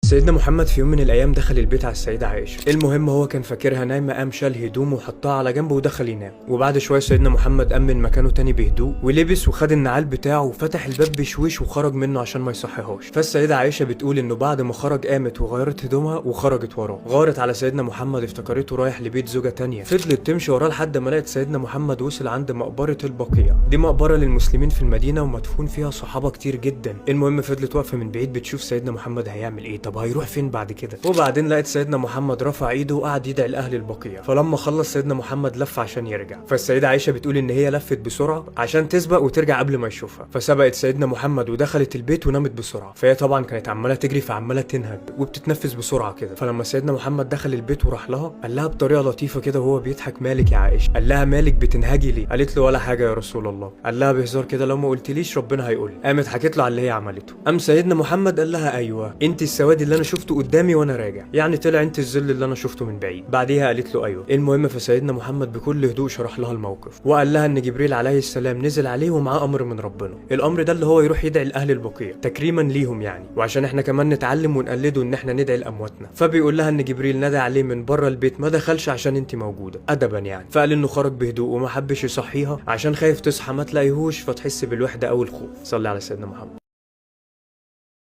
سيدنا محمد في يوم من الايام دخل البيت على السيدة عائشة. المهم هو كان فاكرها نايمة، قام شال هدومه وحطها على جنبه ودخل ينام. وبعد شوية سيدنا محمد قام من مكانه تاني بهدوء ولبس وخد النعال بتاعه وفتح الباب بشويش وخرج منه عشان ما يصحيهاش. فالسيده عائشة بتقول انه بعد ما خرج قامت وغيرت هدومها وخرجت وراه. غارت على سيدنا محمد، افتكرته رايح لبيت زوجة تانية. فضلت تمشي وراه لحد ما لقت سيدنا محمد وصل عند مقبرة البقيع. دي مقبرة للمسلمين في المدينة ومدفون فيها صحابة كتير جدا. المهم فضلت واقفة من بعيد بتشوف سيدنا محمد هيعمل ايه، طب هيروح فين بعد كده. وبعدين لقت سيدنا محمد رفع ايده وقعد يدعي لاهل البقيع. فلما خلص سيدنا محمد لف عشان يرجع. فالسيدة عائشة بتقول ان هي لفت بسرعة عشان تسبق وترجع قبل ما يشوفها. فسبقت سيدنا محمد ودخلت البيت ونامت بسرعة. فهي طبعا كانت عمالة تجري فعمالة تنهج وبتتنفس بسرعة كده. فلما سيدنا محمد دخل البيت وراح لها قال لها بطريقة لطيفة كده وهو بيضحك، مالك يا عائشة؟ قال لها مالك بتنهجي ليه؟ قالت له ولا حاجة يا رسول الله. قال لها بهزار كده، لو ما قلتليش ربنا هيقول. قامت حكت له على اللي هي عملته. قام سيدنا محمد قال لها ايوه انت السواد اللي انا شفته قدامي وانا راجع، يعني طلع انت الظل اللي انا شفته من بعيد. بعديها قالت له ايوه. المهم فسيدنا محمد بكل هدوء شرح لها الموقف وقال لها ان جبريل عليه السلام نزل عليه ومعاه امر من ربنا. الامر ده اللي هو يروح يدعي لاهل البقيع تكريما ليهم يعني، وعشان احنا كمان نتعلم ونقلده ان احنا ندعي لامواتنا. فبيقول لها ان جبريل نادى عليه من بره البيت ما دخلش عشان انت موجودة ادبا يعني. فقال انه خرج بهدوء وما حبش يصحيها عشان خايف تصحى ما تلاقيهوش فتحس بالوحدة او الخوف. صلي على سيدنا محمد.